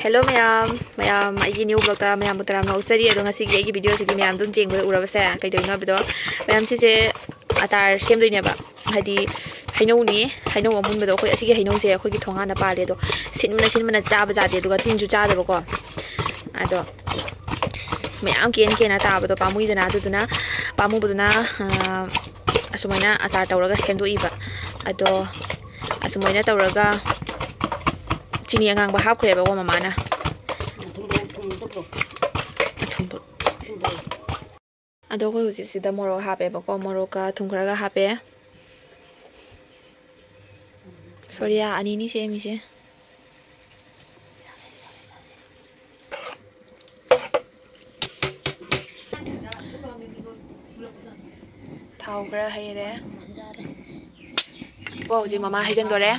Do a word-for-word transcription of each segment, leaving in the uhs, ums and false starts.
Hello ꯃꯌꯥꯝ, ꯃꯌꯥꯝ ꯑꯩꯒꯤ new vlogꯇ ꯃꯌꯥꯝꯕꯨ ꯇꯔꯥꯝꯅ ꯑꯣꯛꯆꯔꯤ꯫ ꯑꯗꯣ ꯉꯁꯤꯒꯤ ꯑꯩꯒꯤ videoꯁꯤꯗꯤ ꯃꯌꯥꯝ ꯑꯗꯨꯝ ꯌꯦꯡꯕꯗ ꯎꯔꯕꯁꯦ ꯀꯩꯗꯧꯔꯤꯅꯣ ꯍꯥꯏꯕꯗꯣ, ꯃꯌꯥꯝ ꯁꯤꯁꯦ ꯑꯆꯥꯔ ꯁꯦꯝꯗꯣꯏꯅꯦꯕ꯫ ꯍꯥꯏꯗꯤ ꯍꯩꯅꯧꯅꯤ, ꯍꯩꯅꯧ ꯑꯃꯨꯟꯕꯗꯣ꯫ ꯑꯩꯈꯣꯏ ꯑꯁꯤꯒꯤ ꯍꯩꯅꯧꯁꯦ ꯑꯩꯈꯣꯏꯒꯤ ꯊꯣꯡꯒꯥꯟꯗ ꯄꯥꯜꯂꯦ꯫ ꯑꯗꯣ ꯁꯤꯟꯕꯅ ꯁꯤꯟꯕꯅ ꯆꯥꯕ ꯌꯥꯗꯦ, ꯑꯗꯨꯒ ꯇꯤꯟꯁꯨ ꯆꯥꯗꯕꯀꯣ꯫ ꯑꯗꯣ ꯃꯌꯥꯝ ꯀꯦꯟ ꯀꯦꯟꯅ ꯇꯥꯕꯗꯣ ꯄꯥꯝꯃꯨꯏꯗꯅ, ꯑꯗꯨꯗꯨꯅ, ꯄꯥꯝꯃꯨꯕꯗꯨꯅ, ꯑ, ꯑꯁꯨꯃꯥꯏꯅ ꯑꯆꯥꯔ ꯇꯧꯔꯒ ꯁꯦꯝꯗꯣꯛꯏꯕ꯫ ꯑꯗꯣ ꯑꯁꯨꯃꯥꯏꯅ ꯇꯧꯔꯒ ꯆꯤꯅꯤ ꯑꯉꯥꯡꯕ ꯍꯥꯞꯈ꯭ꯔꯦꯕꯀꯣ ꯃꯃꯥꯅ꯫ ꯑꯊꯨꯝꯕ꯫ ꯑꯗꯣ ꯑꯩꯈꯣꯏ ꯍꯧꯖꯤꯛꯁꯤꯗ ꯃꯣꯔꯣꯛ ꯍꯥꯞꯄꯦꯕꯀꯣ, ꯃꯣꯔꯣꯛꯀ ꯊꯨꯝ ꯈꯔꯒ ꯍꯥꯞꯄꯦ꯫ ꯁꯣꯔꯤꯌꯥ ꯑꯅꯤꯅꯤ ꯁꯦꯝꯃꯤꯁꯦ꯫ ꯊꯥꯎ ꯈꯔ ꯍꯩꯔꯦ꯫ ꯀꯣ ꯍꯧꯖꯤꯛ ꯃꯃꯥ ꯍꯩꯖꯤꯟꯗꯣꯔꯦ꯫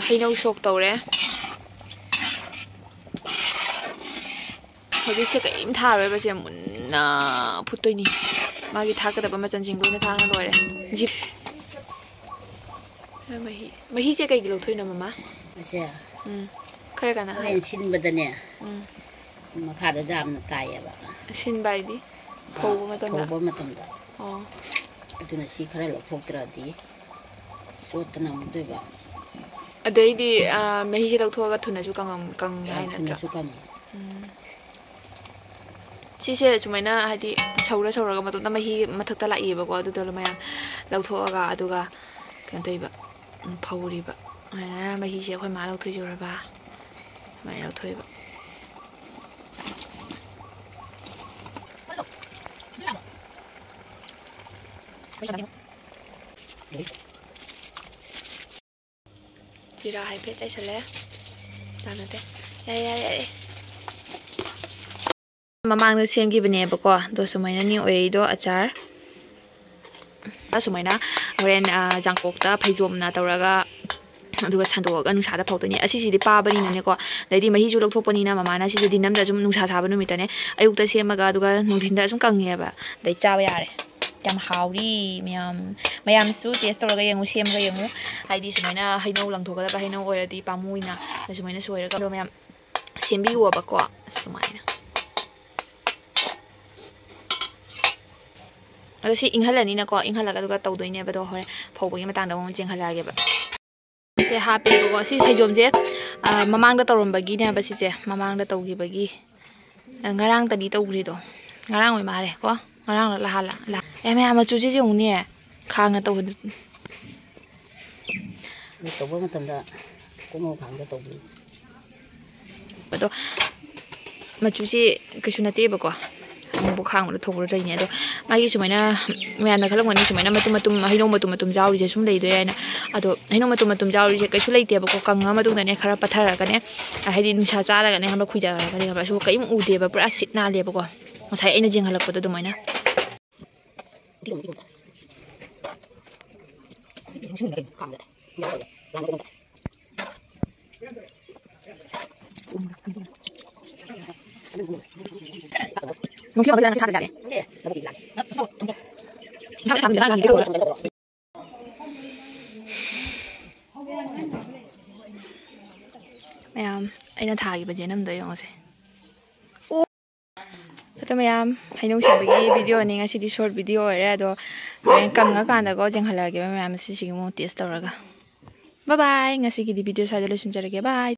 ꯍꯩꯅꯧ ꯁꯣꯛ ꯇꯧꯔꯦ꯫ ꯍꯧꯖꯤꯛꯁꯦ ꯀꯔꯤꯝ ꯊꯥꯔꯣꯏꯕꯁꯦ, ꯃꯨꯟꯅ ꯐꯨꯠꯇꯣꯏꯅꯤ꯫ ꯃꯥꯒꯤ ꯊꯥꯛꯀꯗꯕ ꯃꯆꯜꯁꯤꯡ ꯂꯣꯏꯅ ꯊꯥꯛꯅ ꯂꯣꯏꯔꯦ꯫ ꯖꯤꯞ-, ꯃꯍꯤ, ꯃꯍꯤꯁꯦ ꯀꯩꯒꯤ ꯂꯧꯊꯣꯛꯏꯅꯣ ꯃꯃꯥ? ꯑꯁꯦ ꯎꯝ, ꯈꯔ ꯀꯟꯅ ꯍꯣꯔꯦꯟ ꯍꯥꯏꯌꯨ꯫ ꯁꯤꯟꯕꯗꯅꯦ ꯎꯝ꯫ ꯃꯈꯥꯗ ꯌꯥꯝꯅ ꯇꯥꯏꯌꯦꯕ꯫ ꯁꯤꯟꯕ ꯍꯥꯏꯗꯤ? ꯑꯥ, ꯐꯧꯕ ꯃꯇꯝꯗ? ꯐꯧꯕ ꯃꯇꯝꯗ꯫ ꯑꯣ꯫ ꯑꯗꯨꯅ ꯁꯤ ꯈꯔ ꯂꯧꯊꯣꯛꯇ꯭ꯔꯗꯤ ꯆꯣꯠꯇꯅ ꯑꯃꯨꯛ ꯇꯣꯏꯕ꯫ ꯑꯗꯩꯗꯤ, ꯑꯥ, ꯃꯍꯤꯁꯦ ꯂꯧꯊꯣꯛꯑꯒ ꯊꯨꯅꯁꯨ ꯀꯪꯉꯝ-, ꯀꯪꯉꯦ ꯑꯥ, ꯍꯥꯏ ꯅꯠꯇ꯭ꯔꯥ? ꯊꯨꯅꯁꯨ ꯀꯪꯉꯦ꯫ ꯎꯝ꯫ ꯁꯤꯁꯦ ꯁꯨꯃꯥꯏꯅ ꯍꯥꯏꯗꯤ ꯁꯧꯔ ꯁꯧꯔꯒ ꯃꯇꯣꯝꯇ ꯃꯍꯤ ꯃꯊꯛꯇ ꯂꯥꯛꯏꯕꯀꯣ, ꯑꯗꯨꯗꯣ ꯃꯌꯥꯝ ꯂꯧꯊꯣꯛꯑꯒ ꯑꯗꯨꯒ ꯀꯩꯅꯣ ꯇꯧꯔꯤꯕ, ꯎꯝ, ꯐꯧꯔꯤꯕ꯫ ꯑꯗꯨꯃꯥꯏꯅ ꯃꯍꯤꯁꯦ ꯑꯩꯈꯣꯏ ꯃꯥ ꯂꯧꯊꯣꯛꯆꯔꯕ꯫ ꯑꯗꯨꯃꯥꯏꯅ ꯂꯧꯊꯣꯛꯑꯦꯕ꯫ ꯖꯤꯔꯥ ꯍꯥꯏꯐꯦꯠ ꯆꯥꯏꯁꯜꯂꯦ꯫ ꯆꯥꯟꯅꯗꯦ꯫ ꯌꯥꯔꯦ, ꯌꯥꯔꯦ, ꯌꯥꯔꯦ꯫ ꯃꯃꯥꯡꯗ ꯁꯦꯝꯈꯤꯕꯅꯦꯕꯀꯣ, ꯑꯗꯣ ꯁꯨꯃꯥꯏꯅꯅꯤ ꯑꯣꯏꯔꯛꯏꯗꯣ ꯑꯆꯥꯔ꯫ ꯑꯁꯨꯃꯥꯏꯅ ꯍꯣꯔꯦꯟ, ꯑ, ꯖꯥꯡꯀꯣꯛꯇ ꯐꯩꯖꯣꯝꯅ ꯇꯧꯔꯒ ꯑꯗꯨꯒ ꯁꯟꯗꯣꯛꯑꯒ ꯅꯨꯡꯁꯥꯗ ꯐꯧꯗꯣꯏꯅꯦ꯫ ꯑꯁꯤꯁꯤꯗꯤ ꯄꯥꯕꯅꯤꯅꯅꯦꯀꯣ, ꯑꯗꯩꯗꯤ ꯃꯍꯤꯁꯨ ꯂꯧꯊꯣꯛꯄꯅꯤꯅ ꯃꯃꯥꯅ ꯁꯤꯁꯦ ꯗꯤꯟ ꯑꯃꯗ ꯁꯨꯝ ꯅꯨꯡꯁꯥ ꯁꯥꯕ ꯅꯨꯃꯤꯠꯇꯅꯦ, ꯑꯌꯨꯛꯇ ꯁꯦꯝꯃꯒ ꯑꯗꯨꯒ ꯅꯨꯡꯊꯤꯟꯗ ꯁꯨꯝ ꯀꯪꯉꯦꯕ, ꯑꯗꯩ ꯆꯥꯕ ꯌꯥꯔꯦ꯫ ꯌꯥꯝ ꯍꯥꯎꯔꯤ ꯃꯌꯥꯝ꯫ ꯃꯌꯥꯝꯁꯨ ꯇꯦꯁ ꯇꯧꯔꯒ ꯌꯦꯡꯉꯨ, ꯁꯦꯝꯃꯒ ꯌꯦꯡꯉꯨ꯫ ꯍꯥꯏꯗꯤ ꯁꯨꯃꯥꯏꯅ ꯍꯩꯅꯧ ꯂꯪꯊꯣꯛꯀꯗꯕ ꯍꯩꯅꯧ ꯑꯣꯏꯔꯗꯤ ꯄꯥꯝꯃꯨꯏꯅ, ꯁꯨꯃꯥꯏꯅ ꯁꯣꯏꯔꯒ ꯑꯗꯣ ꯃꯌꯥꯝ ꯁꯦꯝꯕꯤꯌꯣꯕꯀꯣ꯫ ꯁꯨꯃꯥꯏꯅ꯫ ꯑꯗꯣ ꯁꯤ ꯏꯪꯍꯜꯂꯅꯤꯅꯀꯣ, ꯏꯪꯍꯜꯂꯒ ꯑꯗꯨꯒ ꯇꯧꯗꯣꯏꯅꯦꯕ꯫ ꯑꯗꯣ ꯍꯣꯔꯦꯟ ꯐꯧꯕꯒꯤ ꯃꯇꯥꯡꯗ ꯑꯃꯨꯛ ꯌꯦꯡꯍꯜꯂꯛꯑꯒꯦꯕ꯫ ꯁꯦ ꯍꯥꯞꯄꯦꯕꯀꯣ꯫ ꯁꯤ ꯁꯩꯖꯣꯝꯁꯦ, ꯑ, ꯃꯃꯥꯡꯗ ꯇꯧꯔꯝꯕꯒꯤꯅꯦꯕ ꯁꯤꯁꯦ꯫ ꯃꯃꯥꯡꯗ ꯇꯧꯈꯤꯕꯒꯤ, ꯑ, ꯉꯔꯥꯡꯇꯅꯤ ꯇꯧꯈ꯭ꯔꯤꯗꯣ꯫ ꯉꯔꯥꯡ ꯑꯣꯏ ꯃꯥꯜꯂꯦ ꯀꯣ꯫ ꯉꯔꯥꯡꯂ ꯂꯍꯥꯜꯂ? ꯂꯍꯥ-, ꯑꯦ, ꯃꯌꯥꯝ ꯃꯆꯨꯁꯤꯁꯦ ꯌꯦꯡꯉꯨꯅꯦ꯫ ꯈꯥꯡꯅ ꯇꯧꯕꯗ꯫ ꯇꯧꯕ ꯃꯇꯝꯗ ꯀꯣꯃꯣ ꯈꯥꯡꯗ ꯇꯧꯕꯤ꯫ ꯑꯗꯣ ꯃꯆꯨꯁꯤ ꯀꯩꯁꯨ ꯅꯠꯇꯦꯕꯀꯣ, ꯑꯃꯨꯕ ꯈꯥꯡꯕꯗ ꯊꯣꯛꯄꯗ ꯂꯩꯅꯤ꯫ ꯑꯗꯣ ꯃꯥꯒꯤ ꯁꯨꯃꯥꯏꯅ ꯃꯌꯥꯝꯅ ꯈꯜꯂꯝꯒꯅꯤ, ꯁꯨꯃꯥꯏꯅ ꯃꯇꯨꯝ ꯃꯇꯨꯝ, ꯍꯩꯅꯧ ꯃꯇꯨꯝ ꯃꯇꯨꯝ ꯌꯥꯎꯔꯤꯁꯦ ꯁꯨꯝ ꯂꯩꯗꯣꯏꯔꯥ ꯍꯥꯏꯅ꯫ ꯑꯗꯣ ꯍꯩꯅꯧ ꯃꯇꯨꯝ ꯃꯇꯨꯝ ꯌꯥꯎꯔꯤꯁꯦ ꯀꯩꯁꯨ ꯂꯩꯇꯦꯕꯀꯣ꯫ ꯀꯪꯉ ꯃꯇꯨꯡꯗꯅꯦ ꯈꯔ ꯄꯠꯊꯔꯒꯅꯦ, ꯍꯥꯏꯗꯤ ꯅꯨꯡꯁꯥ ꯆꯥꯔꯒꯅꯦ ꯈꯪꯕ꯭ꯔꯥ, ꯈꯨꯏꯊꯔꯒꯅꯦ ꯈꯪꯕ꯭ꯔꯥ, ꯁꯨ ꯀꯔꯤꯝ ꯎꯗꯦꯕ, ꯄꯨꯔꯥ ꯁꯤꯠ ꯅꯥꯜꯂꯦꯕꯀꯣ꯫ ꯉꯁꯥꯏ ꯑꯩꯅ ꯌꯦꯡꯍꯜꯂꯛꯄꯗꯣ ꯑꯗꯨꯃꯥꯏꯅ꯫ ꯃꯌꯥꯝ, ꯑꯩꯅ ꯊꯥꯈꯤꯕ ꯖꯦꯅꯝꯗꯣ ꯌꯦꯡꯉꯨꯁꯦ꯫ ꯑꯗꯣ ꯃꯌꯥꯝ, ꯍꯩꯅꯧ ꯁꯦꯝꯕꯒꯤ ꯚꯤꯗꯤꯑꯣꯅꯤ ꯉꯁꯤꯗꯤ, ꯁꯣꯔꯠ ꯚꯤꯗꯤꯑꯣ ꯑꯣꯏꯔꯦ꯫ ꯑꯗꯣ ꯍꯣꯔꯦꯟ ꯀꯪꯉꯀꯥꯟꯗꯀꯣ ꯌꯦꯡꯍꯜꯂꯛꯑꯒꯦꯕ ꯃꯌꯥꯝ, ꯁꯤꯁꯤꯒꯤ ꯑꯃꯨꯛ ꯇꯦꯁ ꯇꯧꯔꯒ꯫ ꯕꯥꯏ ꯕꯥꯏ꯫ ꯉꯁꯤꯒꯤꯗꯤ ꯚꯤꯗꯤꯑꯣ ꯁ꯭ꯋꯥꯏꯗ ꯂꯣꯏꯁꯤꯟꯖꯔꯒꯦ꯫ ꯕꯥꯏ꯫